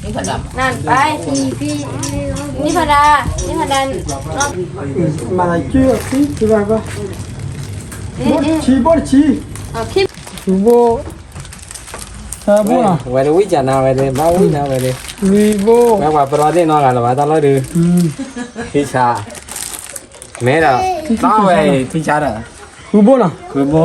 နၢ်ပၢၢ်, နံၣ်ဖးဒၣ်, နံၣ်ဖးဒၣ်, မၤလၢကၠူၣ်အခံ, ခံဘိတဆံ, ဘိတဆံ, ဘိ, ဘိ, ဝဲတဝံၣ်ကနၤဝဲဒၣ်, ဘၣ်ဝံၣ်နၤဝဲဒၣ်, လွံၢ်ဘိ, ဝဲပှၤပရီသ့ၣ်နီတဂၤလၢၤဘၣ်တၢ်လီၢ်ဒုး, ခံဆါ, မ့ၢ်ဒီး, ဘၣ်ဝဲ, ခံဆါဒီး, ဃုဘိနီၤ, ဃုဘိ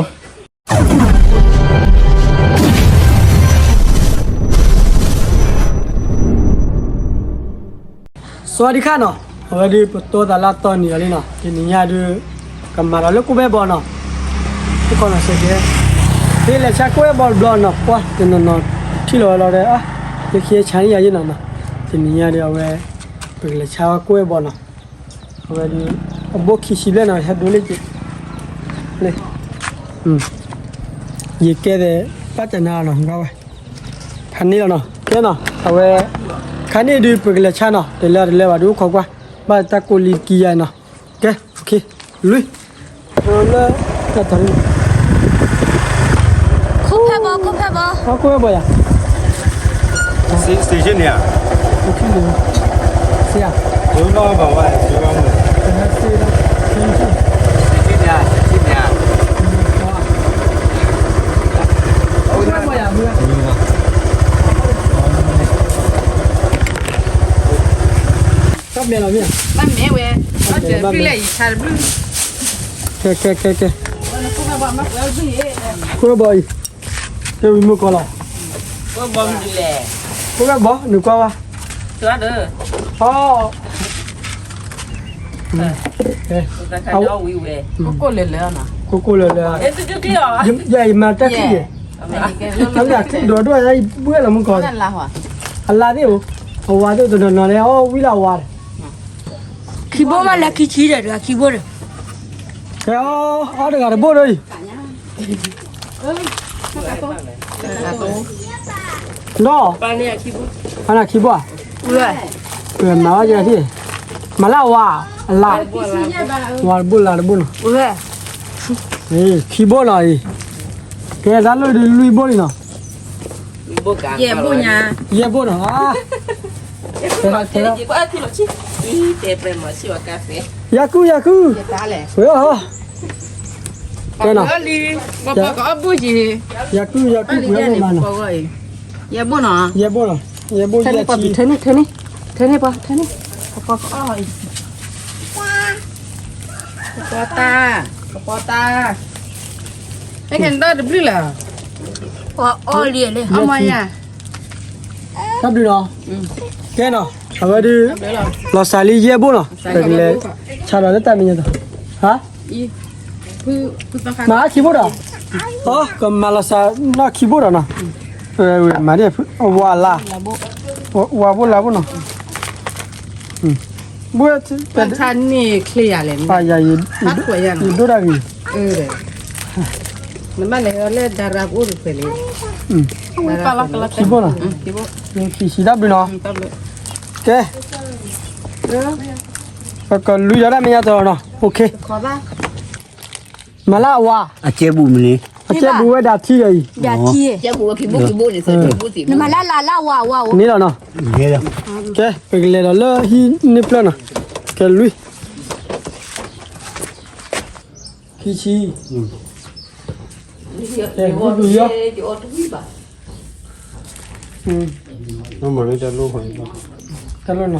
စဝၤဒံခါနီၤ, အဝဲဒုးပတိသးလၢတီနံၤအီၤလံနီၤ, တနံၤညါဒုး, ကမၤဒီးလၢကိၣ်ဘဲဘီနီၤ, တကီၢ်နီၤစဲးကဲ, ဟ့ၣ်လဲၤဆါကိၣ်ဘဲဘီတဘျီနီၤ, ပှၤတနီၤနီၤ, ထံၣ်လီၤဝဲလီၤဒီး, လၢခံဆါန့ၢ်ယၤယ့ၢ်နီၤနီၤ, တနံၤညါဒုးအဝဲ, ပကလဲၤဆါဝဲကိၣ်ဘဲဘီနီၤ, အဝဲဒုး, အဘိခံဆံဘျဲၣ်နီၤ ဟဲဒိလ့ၣ်က့ၤ, လ့ၣ် ယကဲသ့ၣ်, ဘၣ်တနၤလီၤနီၤ, ဝဲ, ဖးန့ၢ်လီၤနီၤ, ကဲနီၤ, အဝဲ, ခါန့ၣ်ဒုးပကလဲၤဆါနီၤ, တလဲၤတလဲၤဘၣ်ဒုးအိၣ်ခိးကွၢ်, ဘၣ်တၢ်ကိးလံၤကံယါနီၤ, ကဲ, လွံၢ်, လၢ, တၢ်တၢ်ရံၣ် ခိၣ်ဖဲဘီ, ခိၣ်ဖဲဘီ, ခိၣ်ဖဲဘီယၤ, စ့န့ၣ်ဧါ, စ့ဧါ, ခိၣ်ဖဲဘီယၤ, တၢ်မဲာ်လီၤမ့ၢ်, တၢ်မဲာ်ဝဲ, တၢ်မဲာ်လီၤ, ကဲ, ကဲ, ကဲ, ကဲ, ခိၣ်ဖဲဘီအံၤ, တဲဝံၤမုၢ်ကီးလီၤ, ခိၣ်ဖဲဘီ, နကွၢ်ဝဲ, ကိၢ်ကိၢ်လၢာ်လၢာ်, ယမၤတၢ်ချံၣ်ယဲ, တၢ်ချံၣ်ဒီးဒိၣ်ယဘှဲလီၤမုၢ်ကီး, အလါသ့ၣ်အိၣ်, အဝၤသ့ၣ်တနီၤနီၤလၢအီၣ်ဝံလၢအဝၤဒီး ခံဘိမးလၢခံဆံဒီး ခံဘိဒီး, အီၣ်တဂၤတဘိဒီးအံၤ, ဒီး, ပှၤန့ၣ်ခံဘိဧါ, မၤလၢအဝၤ, အလါ, ဝၤတဘိလါတဘိနီၤ, ခံဘိနီၤအံၤ, ကဲတၢ်လၢဒုးလွံၢ်ဘိလံနီၤ, ယဲၢ်ဘိညါ, ယဲၢ်ဘိနီၤ, တဲ, ယကုၢ် ယကုၢ်, ဝဲ, ကဲနီၤ, ယကုၢ် ယကုၢ်, ယဲၢ်ဘိနီၤ, ယဲၢ်ဘိနီၤ, ယဲၢ်ဘိယဲၢ်ဆံ, ထဲန့ၣ်, ထဲန့ၣ်, ထဲန့ၣ်ပှၤ, ထဲန့ၣ်, ကပီၤကအီၣ်အံၤ, ကပီၤတၢ်, ကပီၤတၢ်, ဟဲကဲနဒီတဘျုးလၢ, အီၣ်လံလံ, အီၣ်မယၤ တၢ်ဘျုးနီၤ, ကဲနီၤ, အဝဲဒုး, လီၤစှၤလံယဲၢ်ဘိနီၤ, ပကလဲၤ, ဆါဒီးလၢတၢ်မဲာ်ညါတီၤ, ဟါ, မၤအခံဘိဒီး, အကမၤလီၤစှၤနီၢ်ခံဘိဒီးနီၤ, မၤဒ်, ဝၤလါ, ဝၤဘိလါဘိနီၤ, ဘိ, ယဒိၣ်တၢ်ဂ့ၤ, နဘၣ်လဲၤလၢဒါရၤပအိၣ်တဖျၢၣ်လံ, ခံဘိနီၤ, ခံဆံတၢ်ဘျုးနီၤ, ကဲ, ပကလွံၢ်ဒီးတၢ်မဲာ်ညါတီၤနီၤ, မၤလၢအဝၤ, အကဲဘူးမနုၤ, အကဲဘူးဝဲဒၣ်ထံဒီးအံၤ, နမၤလၢလၢလၢအဝၤအဝၤ, န့ၣ်လီၤနီၤ, ကဲ ပကလဲၤဒီးလၢဟံၣ်န့ၣ်ဖျၢၣ်နီၤ, ကဲလွံၢ် ခံဆံ, ကဲ ဟူဒုးယီၤ, တၢ်လိၣ်နီၤ,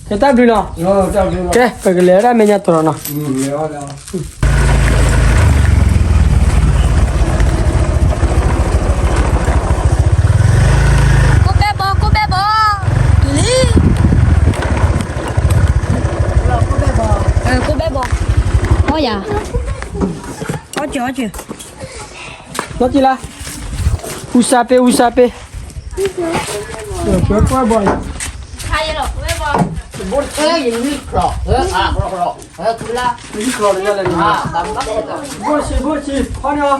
ကဲတၢ်ဘျုးနီၤ, ကဲ ပကလဲၤဝဲဒၣ်မဲာ်ညါတြီၤနီၤ. ကိၣ်ဘဲဘီ ကိၣ်ဘဲဘီ, တုၤလံ, ကိၣ်ဘဲဘီ, အီယၤ, အီစၢၤ အီစၢၤ, လီၤကံလါ, ဝံစါပ့ ဝံစါပ့, ကွၢ်ဘီ, ဘိဆံ ဘိဆံ, ခီန့ၣ်,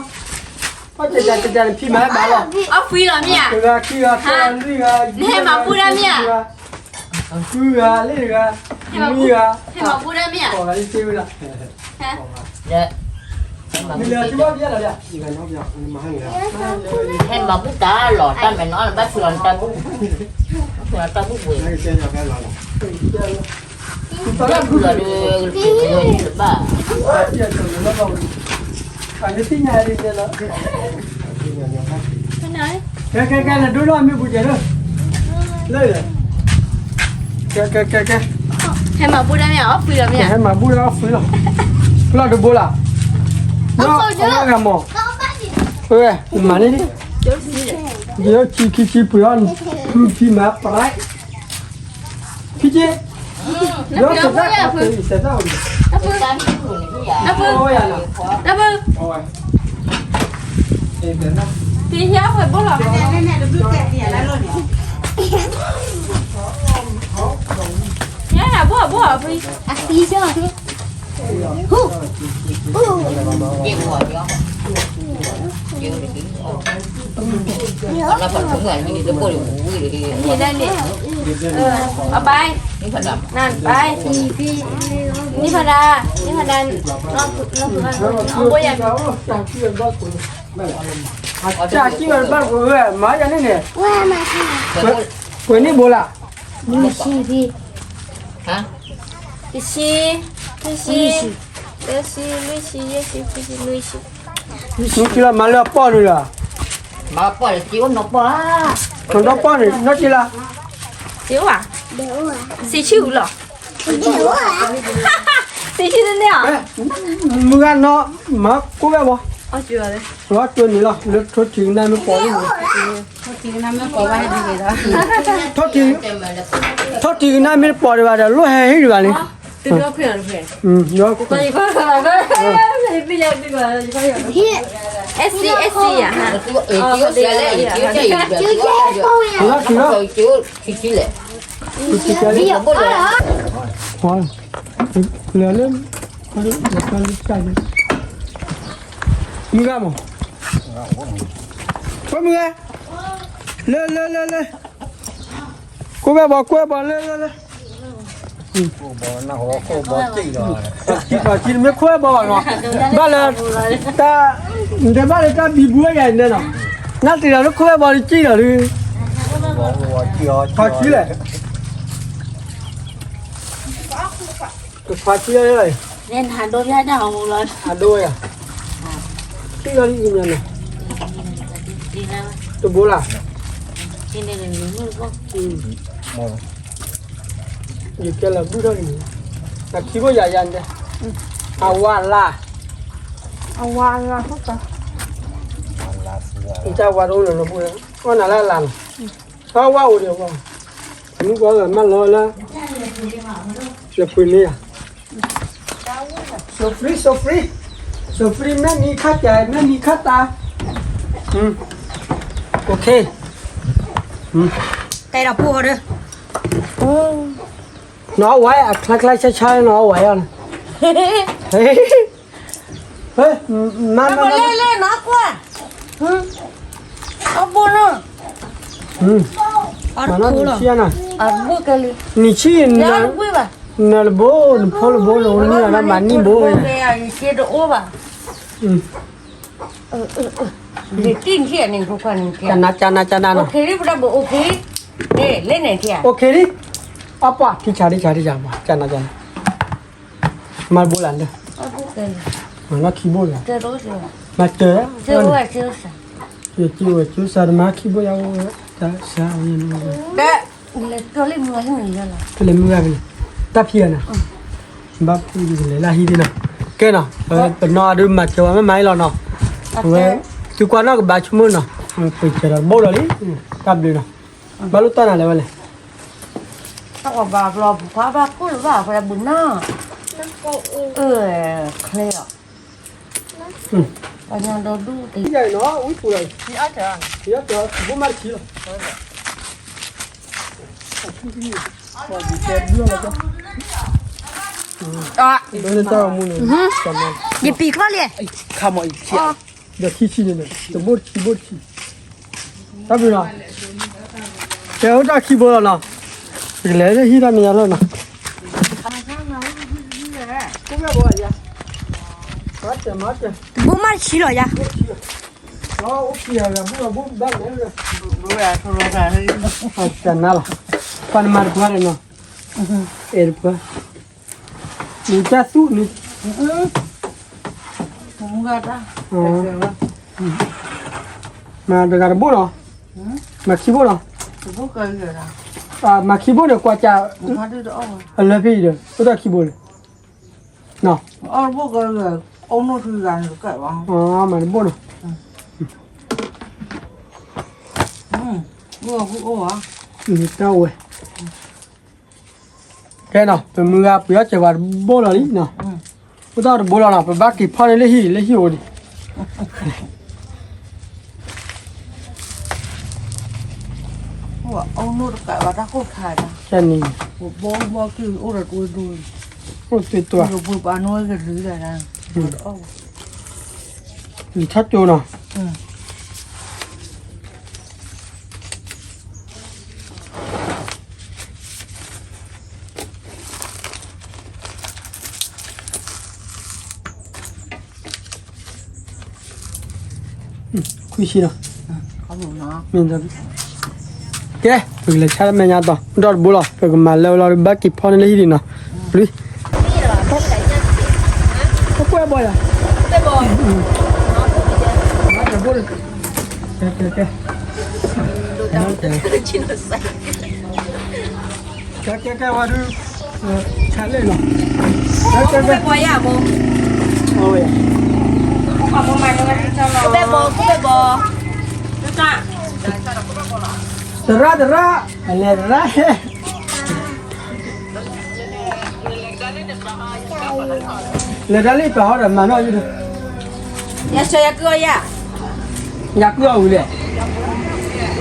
အီတတတတ ဖံမၤဘၣ်လီၤ, အီဖှံလီၤမ့ၢ်ဧါ, တဂၤခံဂၤ သၢဂၤ လွံၢ်ဂၤ, နဟဲမၤဘူၣ်ဒၣ်မ့ၢ်ဧါ, ဃုဂၤ လၢတဂၤ, နွံဂၤ, ဟဲမၤဘူၣ်ဒၣ်မ့ၢ်ဧါ, ကိးဂၤလၢစ့ဝဲလီၤ, ဟဲ ဟဲမၤဘူၣ်တၢ်လီၤ တၢ်မဲာ်နီၤ ဘၣ်ဆူလီၤတၢ်ဘူၣ်, ဆူလီၤတၢ်ဘူၣ်ပှ့ၤ, လီၤဒီး ဘၣ် ကဲ ကဲ ကဲ နဒိၣ်ထီၣ်မ့ၣ်ပူၤကဲလၢ, လၢ, ကဲ ကဲ ကဲ ကဲ, ဟဲမၤဘူၣ်တၢ်မ့ၢ် အီၣ်ဖှံလီၤမ့ၢ်, ဟဲမၤဘူၣ်တၢ်အီၣ်ဖှံလီၤ, ဖျီၣ်တဘိလၢ်, အီၣ်ဂၤမီၤ, မၤန့ၢ်, ယခံခံပှ့ၤအီၣ်, ခံခံမၤပရၢ် ခံက့, လၢစတၢ်ကီးတ့စတၢ်အိၣ်န့ၣ်, တၢ်ဖု, တၢ်ဖု, တၢ်ဖု, တၢ်ဖု, တၢ်ဖု, တၢ်ဖု, ညါဘိၣ်ဘိၣ်အဖု, အဘဲ, နဘဲ, နဖးဒၣ်, နဖးဒၣ်, အဘိယၤ, အကံၢ်ဘၣ်ပှၤဝဲ မၤယၤန့ၣ်န့ၣ်, ပှဲၤန့ၢ်ဘိလၢ်, တဆံ, တဆံ, တဆံ, လွံၢ်ဆံ, ယဲၢ်ဆံ, ခံဆံ, နွံဆံ, နွံဆံလီၤ မၤလၢအပီၢ်န့ၣ်လီၤ, မၤပီၢ်န့ၣ် က့အိၣ်နီၢ်ပီၢ်ဧါ, နီၢ်ပီၢ်န့ၣ် နီၢ်က့လၢ်, က့အိၣ်ဧါ, ဆံးဆံးလီၤ, ဆံးဆံးန့ၣ်ဧါ, မုၢ်ဂၤနီၢ် မၤကိးဝဲဘၣ်, လီၤတိၢ်န့ၣ်လီၤ လၢထိၣ်ထံးကနၣ်မ့ၢ်ပီၢ်န့ၣ်, ထိၣ်ထံးကနၣ်မ့ၢ်ပီၢ်ဒံးဘၣ်ဒီး လိၣ်ဟဲဟ့ၣ်ဒံးဘၣ်န့ၣ်, လၢလၢ, မုၢ်ဂၤမး, ဖိမုၢ်ဂၤ, လၢလၢလၢလၢ, ကိးဝဲဘၣ် ကိးဝဲဘၣ်လၢလၢလၢ, မ့ၢ်ခိးဝဲဘၣ်ဘၣ်နီၤ, ဘၣ်လၢ, တၢ်, နတဲဘၣ်လၢတၢ်ဘံဘူဝဲယၤန့ၣ်နီၤ, နၢ်တ့ၢ်ဒီးလၢခိးဝဲဘၣ်လၢကံၣ်ဒီးလၢ, ထီၣ်ခံလဲၣ် ကဖးထံလၢ, အဒိယၤ, ထံလီၤဒ်အံၤန့ၣ်, တဘိလၢ်, ယကဲလၢဘုၣ်ထီၣ်န့ၣ်, အခံဘိယၤယၤန့ၣ်, အဝါလၢ်, အဝါလၢ်, တၢ်ဝါတအိၣ်လၢၤဘိလၢ, အီၣ်နၤလၢအလၢ်နီၤ, တၢ်ဝါအိၣ်ဒီးဝါ, မုၢ်ပှၤဂၤမၢလီၤလၢ, ယပှ့ၤန့ၢ်ယၤ So free, so free, so free, မ့ၢ်မံခါတၢ် မ့ၢ်မံခါတၢ်, okay, တဲဒီးဖိဒီး, နီၢ်ဝဲအချါချါဆါဆါနီၢ်ဝဲအီၤန့ၣ်, မၤမၤလဲၣ်လဲၣ်နီၢ်ကွၢ်, အဘိနီၤ, အဘိနီၤ, နံၣ်ဆံ, နၢ်တဘိ နဖိတဘိ နအိၣ်နံၣ်လီၤ မၤနံၣ်ဘိဝဲ, ယတအိၣ်ဘၣ်, ကနၤကနၤကနၤနီၤ, okay, okay, အပှၤ ထံဆါထံဆါထံဆါပှၤ ကနၤကနၤ, မၤတဘိလၢ်လၢ, မၤလီၢ်ခံဘိလၢ်, မၤတၢ်, ယက့ဝဲက့စၢ်တမၤခံဘိယၤ, တၢ်ဆါဝဲ, ကလဲၤမုၢ်ဂၤဖဲလဲၣ်, တၢ်ဖံးအီၤနီၤ, ဘၣ်ဖုးကလဲၤလၢဟံၣ်ဒ်နီၤ, ကဲနီၤ, ပနီၢ်ဒုးမၤစၢၤဝဲမ့ၢ်မၤအံၤလီၤနီၤ, ဝဲ, သုကွၢ်နီၣ်ကဘၣ်ဆိကမိၣ်နီၤ, ပှ့ၤစၢၤဒီးတဘိဒီးလံ, တၢ်ဘျုးနီၤ, ဘၣ်လိၣ်တၢ်နၤလဲၣ်ဝဲလဲၣ်, တၢ်ဘၣ်ဘျီပှၤဘၣ်ကိၢ်လၢၤဘၣ် ပှၤဘုးနီၤ, ချ့အီၤ, ပှၤညါဒီဒူၣ်တ, ဘိမးတဆံလီၤ, ယပံၤခီလံ, ဒီးခံဆံန့ၣ်, တဘိတဆံ ဘိတဆံ, တၢ်ဘျုးနီၤ, ကဲအိၣ်တၢ်ခံဘိလီၤနီၤ, ပကလဲၤဟံၣ်တၢ်မံၤညါလီၤနီၤ, မၤတၢ်, မၤတၢ် ဘိမးတဆံလီၤယၤ, ဘိမးတဆံလီၤ, ဘိဘၣ်လဲၣ်, တနၤလီၤ, ပှၤနမၤတပှၢ်ဒီးနီၤ, အဲၣ်တပှၢ်, နတၢ်သူၣ်န့ၣ်, မၤတဂၤတဘိလီၤ, မၤခံဘိလီၤ, မၤခံဘိန့ၣ် ကွၢ်ကၢ်, အလၢဖဲအံၤဒီး အိၣ်တၢ်ခံဘိန့ၣ်, မၤတဘိနီၤ, တၢ်ဝဲ, ကဲနီၤ ပမုၢ်ဂၤပှ့ၤအီၣ်စၢၤပှၤတဘိလီၤလံနီၤ, အိၣ်တၢ်တဘိလီၤနီၤ ပဘၣ်က့ၤဖီၣ်န့ၢ်လၢဟံၣ် လၢဟံၣ်အိၣ်ဒံး အိၣ်တၢ်တကးဘၣ်တၢ်ကိၢ်ခါတၢ်, န့ၣ်, အိၣ်တၢ်တကး, လံာ်ထီၣ်ကၠိနီၤ. ခွံဆံလီၤ. ကဲ ပကလဲၤဆါတၢ်မဲာ်ညါတီၤ ဒီတဘိလီၤ ပကမၤလၢဝဲလီၤ ဘၣ်က့ၤဖီၣ်န့ၢ်လၢဟံၣ်ဒံးနီၤ လွံၢ် ကွဲဘီယၤ ကဲ ကဲ ကဲ ဝဲဒုး ဆါလ့ၣ်လီၤ ကဲ ကဲ ကဲ ဘီယၤဘိ ဘဲဘီ ဘဲဘီ သရၣ် သရၣ် အလဲၤသရၣ် လဲၤတၢ်လၢပှၤဟီဒီးမၤနီၣ်ယုဒီး ယဆၢယကုၢ်အီၤယၤ ယကုၢ်အီၤဝံၤလဲၣ်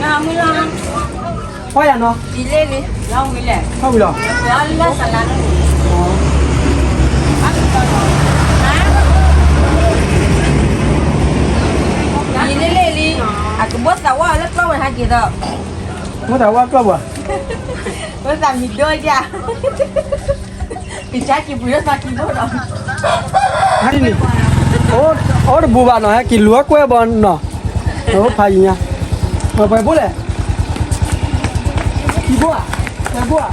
ယမုၢ်လီၤ ဟီယၤနီၤ ယလဲၣ်လံ လီၤဝံၤလဲၣ် ဟီဝံၤလီၤ ယလဲၣ်လံ အကဘီသးဝါလၢကျီၢ်ဝဲဟးက့ၤဒီး ဘီသးဝါကျီၢ်ပှၤ ဘီသးမံၤဒိၣ်ယၤ ကစၢ်က့ၤပှ့ၤလၢသးကံၢ်ဘိဒီး ဟဲန့ၣ် အိၣ်တဘူးဘၣ်နီၤ ဟဲက့ၤလူၤကွဲဘီနီၤ အိၣ်ဖးယံၤညါ ပှဲၤဘိလဲၣ် ခံဘိဧါ ပှဲၤဘိဧါ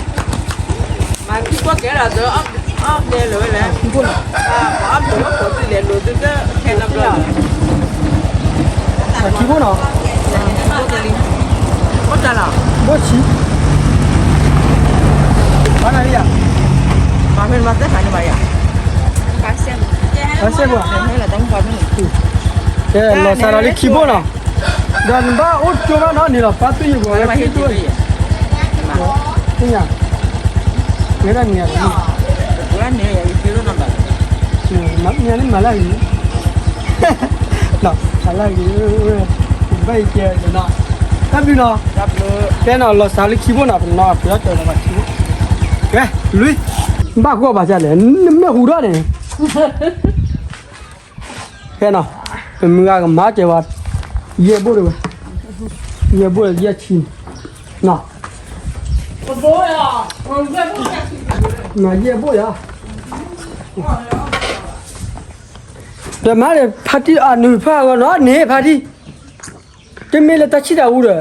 မၤခံဘိကဲလီၤ အီၣ်ဘဲလီၤဝဲလဲၣ် ခံဘိနီၤ အီၣ်ဘဲလီၤ ပှဲၤဘိနီၤ ဘိဆံ ဘၣ်နၤလံယၤ မၤမ့ၢ်မၤသ့ၣ်ခါန့ၣ်ဘၣ်ယၤ ဘၣ်စဲဘၣ် ကဲ လီၤစၢ်ဒီးလံခံဘိနီၤ ဒီးနဘၣ်အိၣ်ကၠိဘၣ်နီၤန့ၣ်လီၤ ပၢ်သူၣ်ယံၤပှၤဝဲခံဘိ သ့ၣ်ညါ ဝဲဒၣ်န့ၣ် မၤန့ၣ်မၤလၢဂ့ၤ မၤလၢဂ့ၤ ဘၣ်ယကဲနီၤ တၢ်ဘျုးနီၤ ကဲနီၤ လီၤစၢ်လံခံဘိနီၤ ပနီၤပှ့ၤအီၣ်ကၠီၤလီၤဘၣ်ခံဘိ ကဲ လွံၢ် ဘၣ်ဃီဘၣ်ဆၣ်လဲၣ် နမ့ၢ်ဟူထီၣ်န့ၣ် ဖဲနီၤ ပမုၢ်ဂၤကမၤစၢၤဝဲ ယဲၢ်ဘိတဝဲ ယဲၢ်ဘိယဲၢ်ဆံ နီၤ မၤယဲၢ်ဘိယၤ ဒီးမၤဒီး ဖါတံၢ်အနုာ်ဖးအဂီၢ်နီၤ န့ၣ်ဖါတံၢ် တမ့ၢ်လၢတၢ်ဆံၣ်တၢ်အူဒီး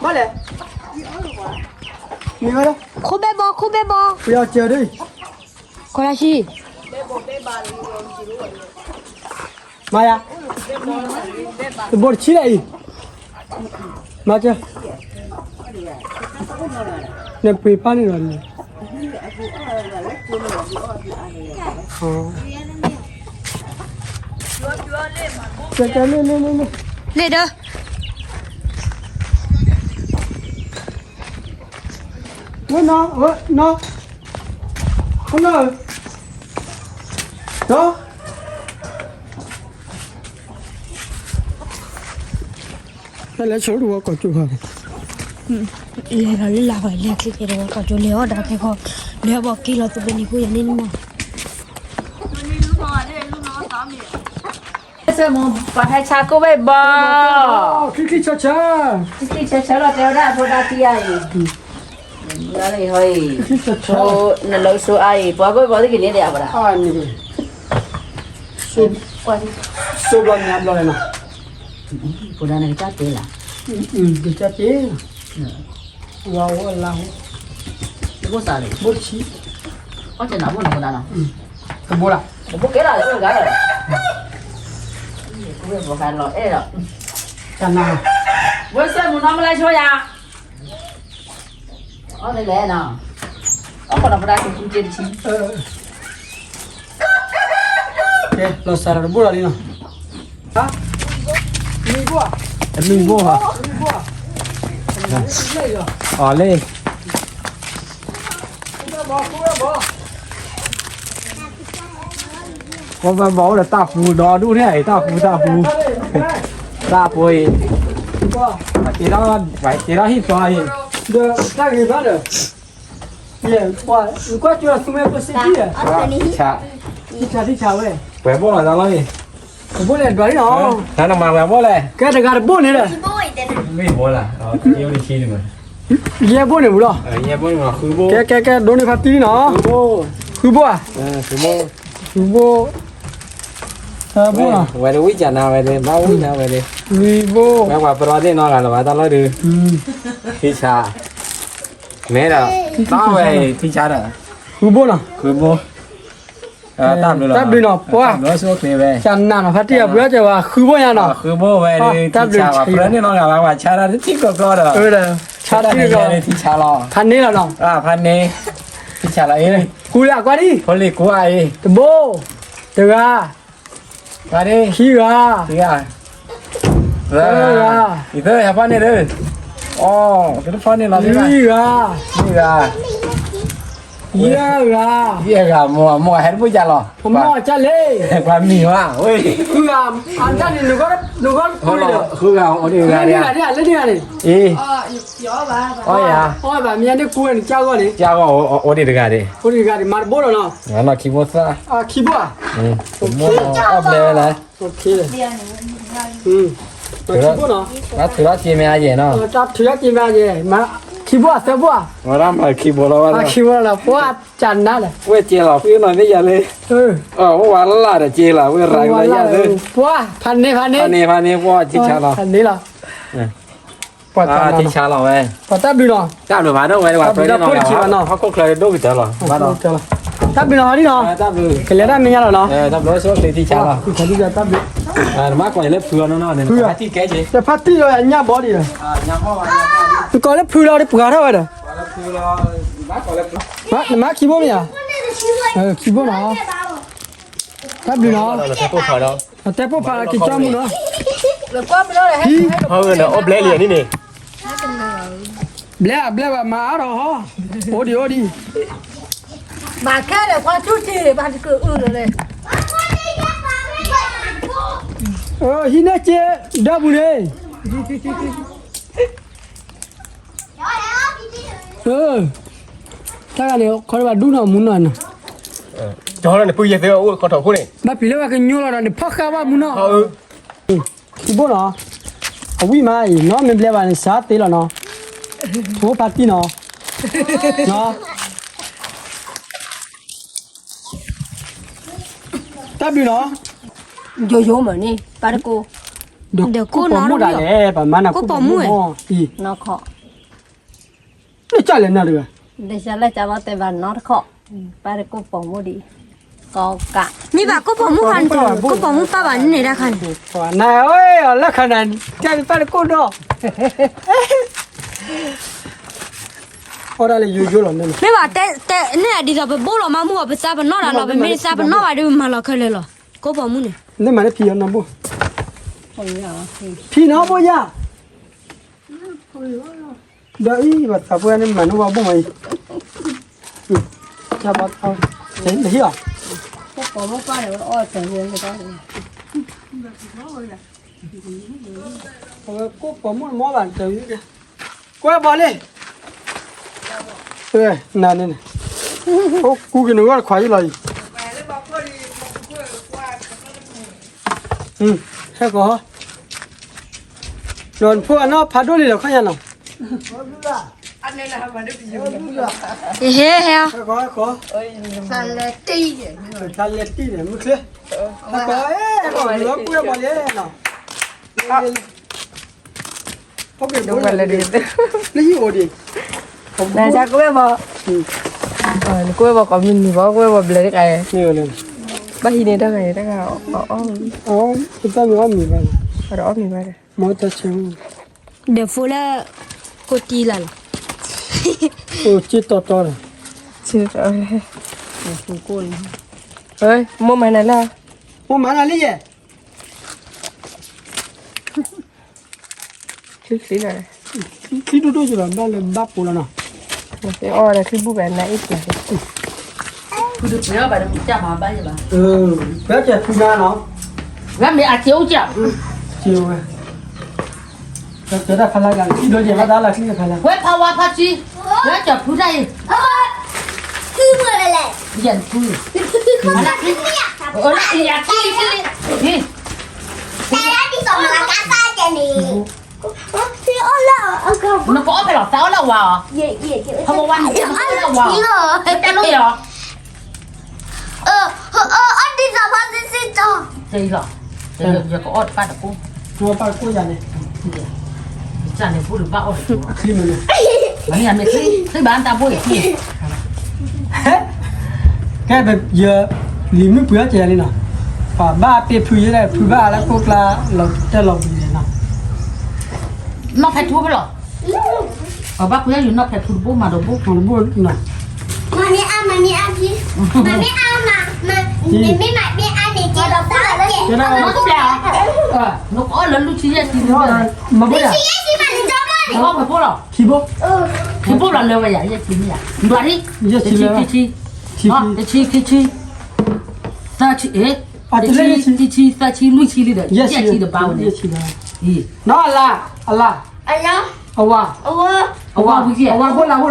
ဘၣ်လဲၣ် မ့ၢ်ဝဲဒၣ် ခိၣ်ဘဲဘီ ခိၣ်ဘဲဘီ ပယီၤစၢၤဒ် ခိၣ်လၢဆံ မၤယၤ တဘိတဆံလၢအံၤ မၤစၢၤ နပှ့ၤပၢ်န့ၣ်လီၤန့ၣ် ကဲ ကဲ လ့ၣ်လ့ၣ်လ့ၣ်လ့ၣ် လ့ၣ်ဒီး ဝဲနီၤ ဝဲနီၤ ဝဲနီၤ ဒီး တၢ်လဲၤဆိတဝီကီၢ်ကၠိခါ လဲၤလီၤလၢလာ်ဝဲလဲၤချ့ကဲတဝီကီၢ်ကၠိ လဲၤအီၣ်ဒၣ်ဖဲခီ လဲၤဘီက့ၤလီၤသူပနံၤဖိယၤန့ၣ်မး ပှၤဟဲဆါကိၣ်ဘဲဘီ ချံချံဆၢဆၢ ချံချံဆၢဆၢလီၤ တဲဝဲဒၣ်အဖိဒါတံၢ်ယၤအံၤ လၢဟီအံၤ, နလၢစိအါအံၤ ပှၤဘၣ်ဘၣ်သ့ၣ်ကန့ၣ်ဒဲးအဝဲဒၣ်, စိဘျီညါဘျီလဲၣ်နီၤ, ဖိဒါန့ၣ်ကစၢ်တဲလၢ, ကစၢ်တဲလၢ, ဝါဝဲလါဟိ, ဘိၣ်စးလံ, ဘိၣ်တဆံ, အီၣ်ကနၣ်ဘိၣ်နီၤဖိဒါနီၤ, တဘိလၢ, တဘိကဲလၢလၢဂၤလၢ, ဝဲဘိၣ်ဂၤလီၤအဲၣ်ဒီး, ကနၣ်, ဝဲစဲမုၢ်နီၤမလဲဆိယၤ အီၣ်လဲၣ်လဲၣ်နီၤ, အီၣ်ခိးဒီးပဒါကကူက့တဆံ, ကဲ လီၤစးဒီးတဘိလီၤလံနီၤ, မံဘိၣ်, မံဘိၣ်ဟီ, အီၤလံ ပဘၣ်အိၣ်ဒီးတၢ်ပူၤဒီဒူၣ်န့ၣ်အံၤ တၢ်ပူၤတၢ်ပူၤ, တၢ်ပူၤအံၤ, ပှၤက့ၤထီၣ်ဟံၣ်သီအံၤ, ဒီးတၢ်ဂ့ၤဘၣ်ဒီး, ကွၢ်ကၠီသူမ့ၢ်ပစ့ၢ်ကီး, ဆါ, ထံဆါထံဆါဝဲ, ပှဲၤဘိၣ်လီၤတၢ်လီၤအံၤ, ပဘိၣ်လဲၣ်ဒွးလံနီၤ, တၢ်နမၤဝဲဘိၣ်လဲၣ်, ကဲတဂၤတဘိၣ်န့ၣ်ဒီး, ယဲၢ်ဘိၣ်န့ၣ်မူလီၤ, ကဲကဲကဲ ဒိးန့ၢ်ဖါတံၢ်နီၤ, ဃုဘိၣ်ဧါ, ဃုဘိၣ်, တဘိၣ်နီၤ, ဝဲဒၣ်ဝံၣ်ကနၤဝဲဒၣ် ဘၣ်ဝံၣ်နၤဝဲဒၣ်, လွံၢ်ဘိၣ်, ဝဲပှၤပရီသ့ၣ်နီတဂၤလၢၤဘၣ်တၢ်လီၢ်ဒုး, ထံဆါ, မ့ၢ်ဒီး, ဘၣ်ဝဲထံဆါဒီး, ဃုဘိၣ်နီၤ, ဃုဘိၣ် တၢ်ဘျုးလီၤ, တၢ်ဘျုးနီၤ ပှၤ, ကနၣ်နီၤ ဖါတံၢ်အပှ့ၤကဲဝဲ ဃုဘိၣ်ညါနီၤ, ဃုဘိၣ်ဝဲ, တၢ်ဘျုး, ပရီန့ၣ်နီတဂၤဘၣ် ပှၤဆါတၢ်တထံၣ်ကီကီဒီး, ဆါတထံၣ်ကီ, ထံဆါလီၤ, ဖါန့ၢ်လီၤနီၤ, ဖါန့ၢ်, ထံဆါလီၤအံၤ, ကူလၢအကွၢ်ဒံး, ဖိလံၤကူအံၤ, တဘိၣ်, တဂၤ ခံဂၤ, သၢဂၤ, ယသၢဂၤဖီၣ်န့ၢ်ဒီး, အီၤ, ကဖီၣ်န့ၢ်လီၤ, လွံၢ်ဂၤ, လွံၢ်ဂၤ, ယဲၢ်ဂၤ, ယဲၢ်ဂၤ, မိၢ်, မိၢ်ဟဲတဘူၣ်ကၢ်လီၤ, မိၢ်ကၢ်လံ, ပှၤမံၤဝဲ, ဃုဂၤ, အတၢ်န့ၣ်, ဃုဂၤအိၣ်ဒံးတဂၤဒံး, လၢန့ၣ်ဂၤန့ၣ်, အီယၤ, အီဘၣ်မ့ၢ်န့ၣ်ကူဝဲန့ၣ် ကၢ်ဂီၢ်, အိၣ်ဒံးတဂၤဒံး, အိၣ်ဒံးတဂၤဒံး မၤတဘိလီၤနီၤ, ခံဘိသၣ်, ခံဘိဧါ, အီၣ်ဘျဲဝဲလဲၣ်, ခံဘိနီၤ, ထုးထီၣ်က့ၤမ့ၢ်အယဲၢ်နီၤ, ထုးထီၣ်က့ၤမ့ၢ်အယဲၢ်, ခံဘိအသၢဘိဧါ, ဝဲဒၣ်မၤခံဘိလီၤ, ခံဘိလီၤ, ပှၤကနၣ်ဒီး, ဝဲကဲလီၤ ဃုနီၤမ့ၢ်ယၤလံ, အဝဲဝဲလၢ်ဒီးကဲလီၤ ဝဲရၤဝဲယၤလံ, ပှၤဖးန့ၢ်ဖးန့ၢ်, ဖးန့ၢ်ဖးန့ၢ် ပှၤထံဆါလီၤ, ဖးန့ၢ်လီၤ ပှၤထံဆါလီၤဝဲ, ပှၤတၢ်ဘျုးနီၤ, တၢ်ဘျုးဘၣ်နီၤ, ဝဲပှၤတၢ်ဘျုးနီၤ, ဟီၣ်ခိၣ်ချၢဒိၣ်ကတၢၢ်လီၤ, တၢ်ဘျုးနီၤ, ကလဲၤတၢ်မဲာ်ညါလီၤနီၤ, တၢ်ဘျုးဆိၣ်ချ့ထံဆါလီၤ, တၢ်ဘျုး, နမ့ၢ်ကွၢ်လၢဖုအီၤနီၤနီၤန့ၣ်, ဖုအီၤ, ဖါတံၢ်ကဲက့ၤ, တဖါတံၢ်လီၤညၣ်ဘီဒံး, နကိးလၢဖုလီၤဒီးပှၤထီၣ်ဝဲဒီး, နမၤခံဘိမ့ၢ်ဧါ, ခံဘိနီၤ, တၢ်ဘျုးနီၤ, တဲပိၢ်ဖးက့ၤကၠီမူနီၤ, ဖံ, အိၣ်ဘျဲလံန့ၣ်န့ၣ်, ဘျဲဘျဲဘၣ်မၤအါထီၣ်ဟီ, အိၣ်ဒံးအိၣ်ဒံး, ဘၣ်ခဲဒီးပှၤဆူၣ်ထံၣ် ဘၣ်တကအုလၢလဲၣ်, ဟံးန့ၢ်က့ၤ ဒီပူၤန့ၣ် တၢ်ဂၤန့ၣ် ခီဒဘၣ်ဒူၣ်နီၢ်မူနီၢ်နီၤ, ကၠီလၢနပုၢ်ယဲၢ်သ့အိၣ်ခီထီၣ်ခိၣ်န့ၣ်, ဘၣ်ပျံၤလၢပှၤကညိလီၤဒီးန့ၣ် ဖီၣ်ဃာ်ဘၣ်မူနီၢ်, ခံဘိနီၤ, အဝံၣ်မးအံၤ နီၢ်မ့ၢ်ဘျဲဘၣ်န့ၣ် စးသ့လီၤနီၤ, ထိဖးတံၢ်နီၤ, တၢ်ဘျုးနီၤ, ယိယိမးန့ၣ် ပၢ်တကိး, ဒီးကိးပိာ်မုၣ်ဒၣ်လဲာ် ပမၤနၤကိးပိာ်မုၣ်အံၤ, နီၢ်ခီ, လၢကၢ်လဲၣ်နၤတဂၤ, လၢကၢ်လၢကၢ်ဘၣ်တဲဘၣ်နီတခီ, ပၢ်တကိးပိာ်မုၣ်ဒံး, ကီကး, မ့ၢ်ဘၣ်ကိးပိာ်မုၣ်ခါန့ၣ်, ကိးပိာ်မုၣ်ပၢ်ဘၣ်န့ၣ်ဒၣ်ခါန့ၣ်, နၤဧၢ, လၢခါနၤ, တဲပၢ်တကိးဒီး အီၣ်ဒၣ်လၢယိယိလီၤ, မ့ၢ်ဘၣ်တဲ, တဲန့ၣ်ဒ်သိးပဘိၣ်လီၤမးမူအီၤ ပသးပနီၣ်တၢ်လီၤ, ပမ့ၢ်တသးပနီၣ်ဘၣ်ဒီး ပမၤလီၤခဲလၢာ်လီၤ, ကိးပိာ်မုၣ်န့ၣ်, နမၤန့ၢ်ဖံအီၤနီၢ်ဘိ, ဖံနီၢ်ဘိယၤ, ဒီးအံၤ ပှၤသးပှၢ်န့ၣ်မၤန့ၢ်ဝဲဘိၣ်မးအံၤ, တဟံၣ်အီၤ, ကိးပိာ်မုၣ်တမီၢ်ဘၣ်, ကွဲဘီလံ, နၤန့ၣ်, အိၣ်ကူက့ၤနဂီၢ်တခွးယံလီၤအံၤ, ဟဲကီး, ဒီးနဖိအနီၢ်ဖးဒိၣ်လံဒီးခီၣ်ညါနီၤ, ဟဲဟဲ, ခါလဲၤတံၢ်န့ၣ် မုၢ်ချ့, ဟဲကီး အဲၣ်ကီး လီၤကွဲမီၤလံနီၤ, လၢဟံၣ်အိၣ်ဒံး, နကွဲမီၤ, နကွဲမီၤ ကိးမုၢ်နံၤဘၣ် ကွဲမီၤဘျဲၣ်တခါ, ဘၣ်ဟံးန့ၣ်တဂၤန့ၣ်တဂၤ, အီၣ်မ့ၤဘၣ်, အီၣ်မ့ၤဘၣ်ဒီး, ဒီးဖိလၢ ကိးတံၢ်လၢ်လီၤ, အိၣ်က့တီတီလီၤ, မိၢ်မၤနၤလၢ, မိၢ်မၤနၤလၢယဲၢ် ချံချံလီၤ, ချံဒိၣ်ဒိၣ်ယလီၤ ဘၣ်လၢဘၣ်ပိာ်လီၤနီၤ, အီၣ်ဝဲဒၣ်ချံဘူၣ်ဘၣ်နၤအ့ၣ်ပျး, ဖုတပှဲၤအီၣ်ဘၣ်တမုာ်တၢ်မၤဘၣ်ယဘၣ်, ပှဲၤကဲၤဖုနၤနီၤ, ဝဲမ့ၢ်အစ့အိၣ်ကၢ်, စ့ဝဲ, ကဲၤတၢ်ဖးလၢ်ဂၤ ချံဒိၣ်ယဲၢ်ဘၣ်တၢ်လၢချံတဖးလၢ်, ဝဲဖးဝါဖးဆံ, ဝဲကဲၤဖုတၢ်အံၤ, ဖုမ့ၢ်လဲၣ်, ယဲၢ်ဖု, အလၢချံ, အလၢချံ, နကအီၣ်ဖဲလီၤ သးအီၣ်လၢဝါအီၤ, ဖဝါနကအီၣ်လၢဝါအီၤ, တၢ်လိၣ်ယီၤ, အီၣ်ဒ်သိးဖီဆံဆံတီၤ, ယကအီၣ်တပၣ်တကိၢ်, တပၣ်တကိၢ်ယၤန့ၣ်, န့ၣ်ဘိၣ်တဘၣ်အီၣ်တကိၢ်, မ့ၢ်မ့ၢ်ချံဘၣ်တၢ်ဘိၣ်အံၤ ကဲ ယလံၤမုၣ်ပှ့ၤအီၣ်ကဲၤယၤလံနီၤ, ပှၤဘၣ်ပ့ၤဖုယဲၢ် ဖုဘၣ်လၢကိၣ်ကျါ လီၤတဲာ်လီၤဘှံးန့ၣ်နီၤ, နီၢ်ဖဲထူဖဲလီၤ, ပှၤဘၣ်ပှ့ၤအီၣ်ယူၤနီၢ်ဖဲထူတဘိၣ်မၤဒီးဘိၣ်, တဘိၣ်နီၤ, မၤမ့ၢ်အါ မၤမ့ၢ်အါဖံ, မၤမ့ၢ်အါမၤ, မ့မ့ၢ်မၤမ့ၢ်အါန့ၣ် ကဲဒီးသးကဲ, နကအီၣ်လၢလွံၢ်ဆံယဲၢ်ဆံ, မၤဘိၣ်ယၤ, နကအီၣ်ဖဲဘိၣ်လီၤ, ခံဘိၣ်, ခံဘိၣ်လီၤလၢဝဲယၤ ယဲၢ်ဆံမ့ၢ်ယၤ, ဒွးဒ်, ယဲၢ်ဆံ, တဆံ, ခံဆံ, တဆံ, ခံဆံ, သၢဆံ, တဆံ, ခံဆံ, သၢဆံ, လွံၢ်ဆံလံဒီး ယဲၢ်ဆံဒီးဘၣ်ဝဲန့ၣ်, နီၢ်အလါ, အလါ, အဝၤ, အဝၤ, အဝၤဘိၣ်လၢဘိၣ်နီၤ,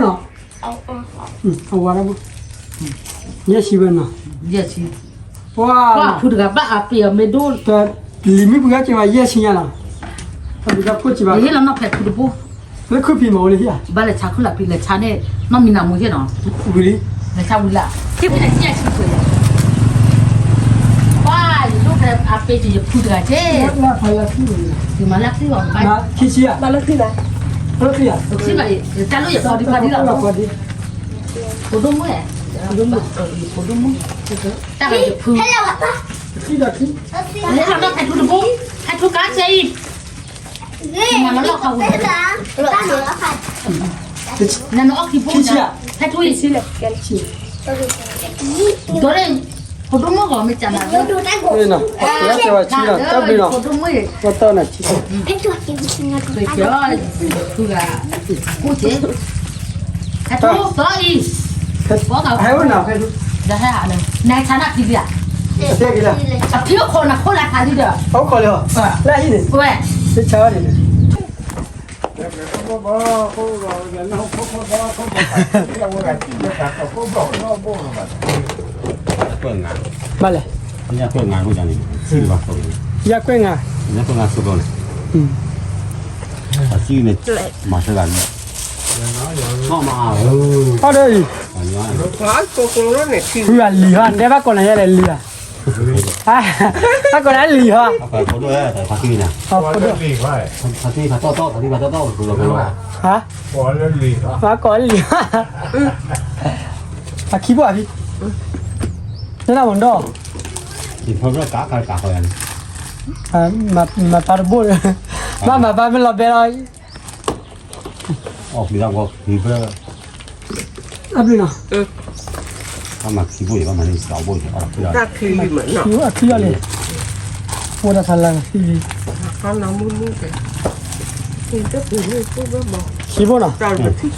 အဝၤလၢဘိၣ်, ယဲၢ်ဆံဝဲနီၤ, ယဲၢ်ဆံ, ပှၤဖုတဂၤဘၣ်အပ့ၤအီၤမ့ၢ်ဒိၣ်, လံၤမုၣ်ပှ့ၤအီၣ်ကဲၤဝဲယဲၢ်ဆံညါနီၤ, ပှၤဖုတဂၤဖှိၣ်ကံဘၣ်, ဟ့ၣ်လီၤနီၢ်ဖဲထူတဘိၣ်, လၢခုဖံးမၤအိၣ်လၢဟံၣ်ဧါ, ဘၣ်လဲၤဆါခူၣ်လၢဖံးလဲၤဆါန့ၣ်, နီၢ်မံၤနၤမူဟ့ၣ်နီၤ, ဝံၤလံ, လဲၤဆါဝံၤလၢ, ပှၤယဒိၣ်ဖဲအပ့ၤက့ၤယဖုတဂၤက့ၤ, မၤလၢခံဘၣ်, ခံဆံ, မၤလၢခံဘၣ်, တၢ်လိၣ်ယဖီဒံဖီဒံလီၤ, ဖိဒိၣ်မုၣ်, ဖိဒိၣ်မုၣ်, တၢ်လၢယဖု, ဟဲလီၤနီၢ်ဖဲထူတဘိ, ဖဲထူကါစဲအံၤ, မၤလီၤလီၢ်ခီဝံၤ, နနအီၣ်ခံဘိ, ဖဲထူအံၤ, ဒိၣ်န့ၣ်, ဖိဒိၣ်မုၣ်ဂီၤမ့ၢ်ကနၤ, ဖိဒိၣ်မုၣ်, ဖဲထူ, ဖဲထူ, ဖဲထူ, နဟဲဆါနဖံလံဧါ, အဖံအိၣ်ခိးနခိၣ်လၢခါလံဒီး, အိၣ်ခိးလံ, လၢဟံၣ်န့ၣ်, ဝဲ, ဆါန့ၣ် ဘၣ်လဲၣ်, ယကွဲးငါ, အစုန့ၣ်, မၤစၢၤဂၤန့ၣ်, အီၣ်ဒီးအံၤ, ဖုဂၤလံၤဟီ, တဲဘၣ်ကိးနၤယဲလဲၣ်လံၤဧါ, ဘၣ်ကိးနၤလံၤဟီ, ဖးကံၢ်နၤ, ဖးကံၢ်ဖးတီၣ်တီၣ်, ဖးကံၢ်ဖးတီၣ်တီၣ်, ဖးကံၢ်ဖးတီၣ်တီၣ်, ဖးကံၢ်လံၤ, ဖးခံဘိၣ်အဖံ, တဲနၤမ့ၢ်ဒီး, မၤပၢ်တဘိၣ်, ဘၣ်မၤပၢ်မ့ၢ်လီၤဘဲလီၤ, အီၣ်ဖံးလၢဝီဖံးဖဲ, အဘျုးနီၤ, အီၣ်ဖံးလီၤလံ, အိၣ်ဒီးဖးလၢခံလံ, ခံဘိၣ်နီၤ, လၢခံဘိၣ်လၢန့ၣ်ခံဘိၣ်နီၤ, ပစးဒီးလံလွံၢ်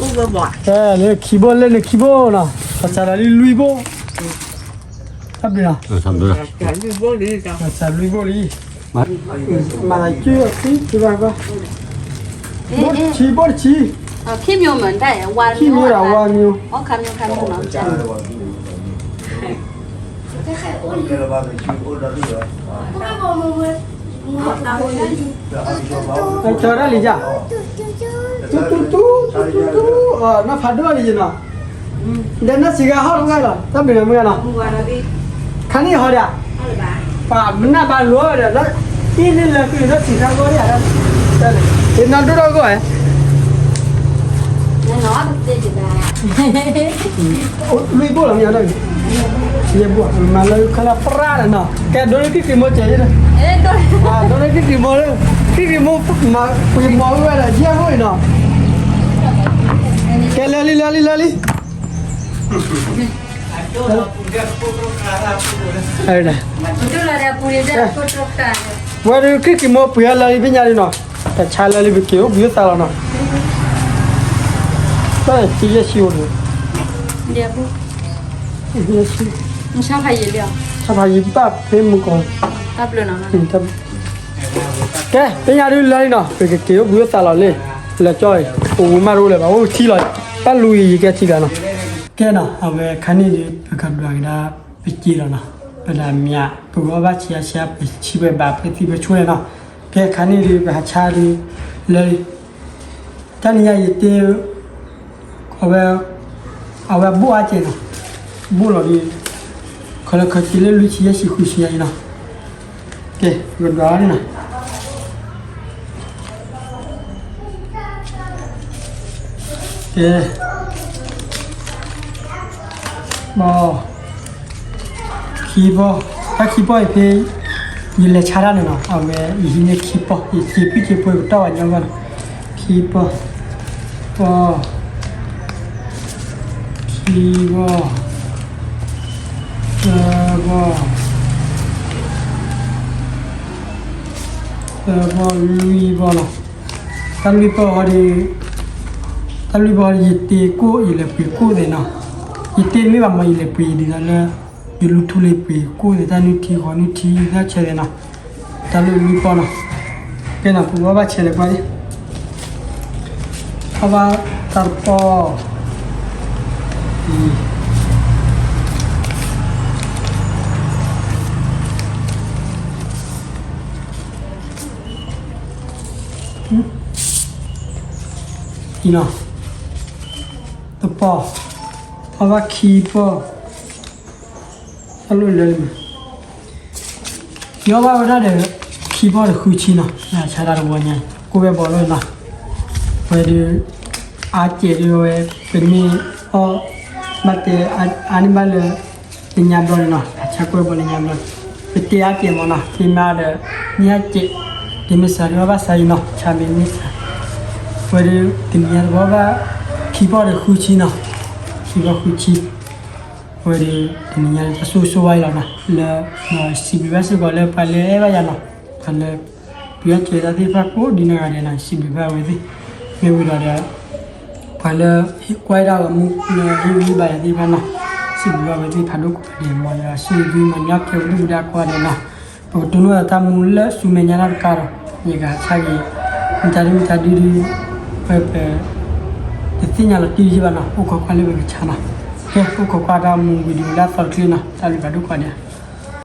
ဘိၣ်, အဘျုးနီၤ, ပစးလွံၢ်ဘိၣ်လံ, မၤလၢကၢၢ်အီၤသံ, ဘိၣ်တဆံ, ဘိၣ်တဆံ, ခံမျိုးမ့ၢ်တၢ်ဝါ, ခံမျိုးတၢ်ဝါမျိုး, ကၢၢ်တၢ်လံယါ, တူတူတူတူတူတူ, နီၢ်ဖးဒိၣ်လံယနီၤ, ဒီးနီၢ်စံးဂၤဟီၣ်တဂၤလီၤ တၢ်ဘျုးနီၤမုၢ်ဂၤနီၤ, ခါန့ၣ်ဟီဒၣ်, ပှၤမနၢ်ဘၣ်လိာ်ဒီး အ့ၣ်န့ၣ်လၢကွံာ်နီၢ်စံးဂၤဂီၢ်ဒၣ်, တ့နီၢ်ဒိၣ်ထီၣ်ဂီၢ်ဧါ လွံၢ်ဘိၣ်လီၤမ့ၢ်နီၤ, ယဲၢ်ဘိၣ် မၤလၢခီလၢပြၢ်ဒီးနီၤ, ကဲဒိၣ်လၢကံၣ်ကံၣ်မိၢ်စဲး, ဒိၣ်လၢကံၣ်ကံၣ်မိၢ်လၢ, ကံၣ်ကံၣ်မိၢ်မၤပှ့ၤမီၤဝဲဒီးယဲၢ်ဘိၣ်အံၤနီၤ, ကဲလၢလံလၢလံလၢလံ ဝဲဒုးကံၣ်ကံၣ်မိၢ်ပှ့ၤအလၢလံ ပညါလံနီၤ, တၢ်ဆါလၢလံပက့ၤအိၣ်ဘှံးအိၣ်သါလီၤနီၤ, တၢ်ယဲၢ်ဆံအိၣ်ဒီး, ဆါဖးယံၤဘၣ်ဖဲမုၢ်ကီၢ်, ကဲ ပညါဒုးလၢလံနီၤ ပကက့ၤအိၣ်ဘှံးအိၣ်သါလီၤလံ, လၢကၠီအံၤ ပအိၣ်မးတအိၣ်လၢၤဘၣ် အိၣ်ထံလီၤ, တၢ်လူၤအံၤယကဲထံလီၤနီၤ, ကဲနီၤ အဝဲခါန့ၣ်ဒုး ပကဒွးကဒါ ပစ့လီၤနီၤ, ပဒၣ်မၠး ပဂီၢ်ဘၣ်ဆံးအါဆံးအါ ပဆံးပှဲၤဘၣ် ပသံပဆိန့ၣ်နီၤ, ကဲခါန့ၣ်ဒုး ပဟးဆါဒုး လၢ တၢ်နံၤညါယတဲ အဝဲ အဝဲဘိၣ်အါကဲးနီၤ, ဘိၣ်လီၤဒုး ခီလၢခီက့ၤလၢလွံၢ်ဆံယဲၢ်ဆံဃုဆံယဲၢ်နီၤ, ကဲ ပကဒွးအီၤန့ၣ်နီၤ, ကဲ ပီၢ် ခံပီၢ်, တၢ်ခံပီၢ်အံၤဖဲ ယလဲၤဆါတၢ်န့ၣ်နီၤ, အဝဲယဟံးန့ၢ်ခံပီၢ် ယစ့ဖံၣ်စ့ဖိပတီၢ်ဝဲညီဘၣ်နီၤ, ခံပီၢ်, ပီၢ်, ခံပီၢ်, သၢပီၢ်, သၢပီၢ်လွံၢ်ပီၢ်နီၤ, တၢ်လွံၢ်ပီၢ်ဟီဒီး တၢ်လွံၢ်ပီၢ်ဟီဒီး ယတ့ကိၣ် ယလဲၤပှ့ၤကိၣ်သ့ၣ်နီၤ, ယတ့မ့ၢ်ဘၣ်မ့ၢ် ယလဲၤပှ့ၤဒ်သိးလၢ ယလူၤထူလ့ၤပှ့ၤကိၣ်သ့ၣ် တၢ်နုၢ်ထံဃီနုၢ်ထံသၣ်ဆဲးသ့ၣ်နီၤ, တၢ်လၢလွံၢ်ပီၢ်နီၤ, ကဲနီၤ ပဘၣ်ဘၣ်ဆဲးလဲၤကွၢ်လံ အဘၣ်တၢ်တပီၢ် အံၤနီၤ, တပီၢ်, အဘၣ်ခံပီၢ်, တၢ်လိၣ်လၢ ယီၢ်ဘၣ်ဝဲဒၣ်ဒီး ခံပီၢ်ဒီးဃုဆံနီၤ, ဆါတၢ်တဝီညါ ကိၣ်ဝဲဘီလီၤနီၤ, ဝဲဒုး အါစဲးဒုးဝဲ ပမ့ၢ်အီၣ် ဘၣ်တဲ အါန့ၢ်ဘၣ်လၢ လၢညါဘျီန့ၣ်နီၤ, အဆါကွဲဘီလၢညါဘျီ, ပတဲအါစဲးမ့ၢ်နီၤ, မ့ၢ်မးဒီး မ့ၢ်အါစဲး, ဒ်မ့ၢ်စးဒုးအီၣ်ဘၣ်စးအံၤနီၤ, ဆါမ့ၢ်မ့ၢ်စး, ဝဲဒုး တနံၤညါတဘီဘၣ် ခံပီၢ်ဒီးဃုဆံနီၤ, ခံပီၢ်ဃုဆံ အဝဲဒီး တနံၤညါတၢ်ဆိၣ်ဂ့ၤဆိၣ်ဝါအံၤလီၤနီၤ, လၢ စံးဘျုးဘၣ်စ့ၢ်ကီးလၢပှၤလၢအဲၣ်ဘၣ်ယၤနီၤ, ပှၤလၢ ပှ့ၤအီၣ်ကဲတၢ်သ့ၣ်တဖၣ်ကိးဒ်နီၢ်ဂၤဒဲးနီၤ, စံးဘျုးဘၣ်ဝဲသ့ၣ်, မ့ၢ်ဝံၤဒီး ပှၤလၢ ကွၢ်ဒၣ်ဂီၤမူ လၢဟ့ၣ်ဂံၢ်ဘါယၤသ့ၣ်တဖၣ်နီၤ, စံးဘျုးဘၣ်ဝဲသ့ၣ်ဖးဒိၣ်ကိးဂၤဒဲး, မ်ယွၤဆိၣ်ဂ့ၤသု မ်နၢ်ကဲဝဲဒိၣ်ပူၤဒၣ်ကိးဂၤဒဲးနီၤ, ပကတိၢ်နီၣ်တၢ်မူလၢဆူမဲာ်ညါတၢ်တကးဒီး ယကဟးဆါက့ၤ မတၤဒုမတၤဒုဒု ပ ပတသ့ၣ်ညါလီၤတံၢ်ယံၢ်ဘၣ်နီၤ, အိၣ်ခိးကွၢ်လၢပကဆါနီၤ, ကဲ အိၣ်ခိးကွၢ်တၢ်မူဝံၤဒုးလၢအသီတချ့နီၤ, တၢ်ဘျုးဖးဒိၣ်ကိးဂၤဒဲး